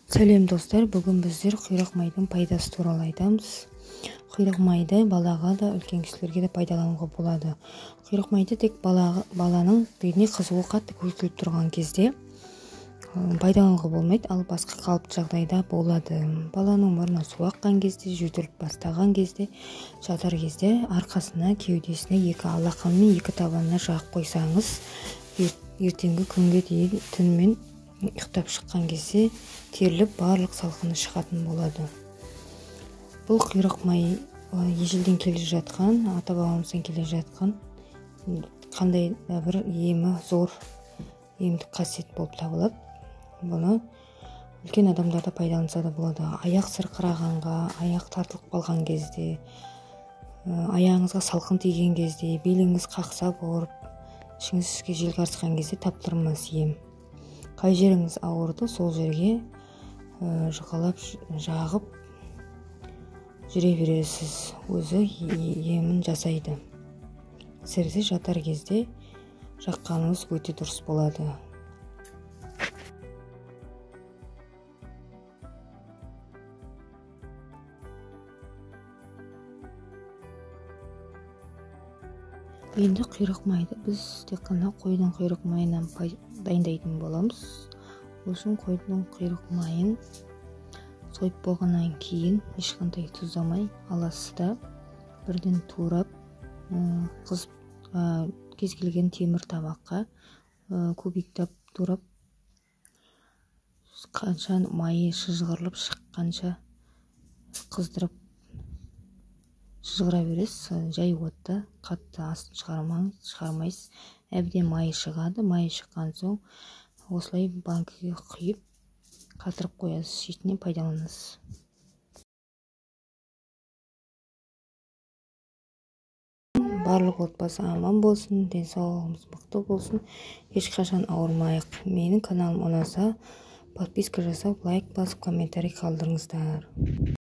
Сәлем достар, бүгін біздер құйрық майдың пайдасы туралы айтамыз. Құйрық майды балаға да, үлкен кісілерге де пайдалануға болады. Құйрық майды тек баланың дене қызуы қатты көтеріліп тұрған кезде пайдалануға болмайды, ал басқа қалыпты жағдайда болады. Баланың мұрнына су аққан кезде, жөтеліп бастаған кезде, жатар кезде арқасына, кеудесіне екі алақанымен екі табанына жағып қойсаңыз, ертеңгі күнге дейін түнімен ұйықтап шыққан кезде теріліп барлық салқыны шығатын болады. Бұл құйрық май ежелден келе жатқан, ата-бабамыздан келе жатқан қандай да бір емі зор емдік қасиет болып табылады. Бұны үлкен адамдар да пайдаланса да болады. Аяқ сырқырағанға, аяқ тартылып қалған кезде, аяғыңызға салқын тиген кезде, беліңіз қақсап ауырып, ішіңізге жел қарысқан кезде таптырмас ем. Қай жеріңіз ауырды, сол жерге жұқалап жағып жүре бересіз, өзі емін жасайды. Әсіресе жатар кезде жаққаныңыз өте дұрыс болады. Енді құйрық майды біз тек қана қойдың құйрық майынан дайындайтын боламыз. Ол үшін қойдың құйрық майын сойып болғаннан кейін ешқандай тұздамай аласыз да бірден турап, қызып, кез келген темір табаққа кубиктап турап, қанша майы шыжғырылып шыққанша қыздырып шыжғыра бересіз. Жай отта қатты астын шығармайсыз, әбден майы шығады. Майы шыққан соң осылай банкіге құйып қатырып қоясыз, шетінен пайдаланасыз. Барлық отбасы аман болсын, денсаулығымыз мықты болсын, ешқашан ауырмайық. Менің каналым ұнаса, подписка жасап, лайк басып, комментарий қалдырыңыздар.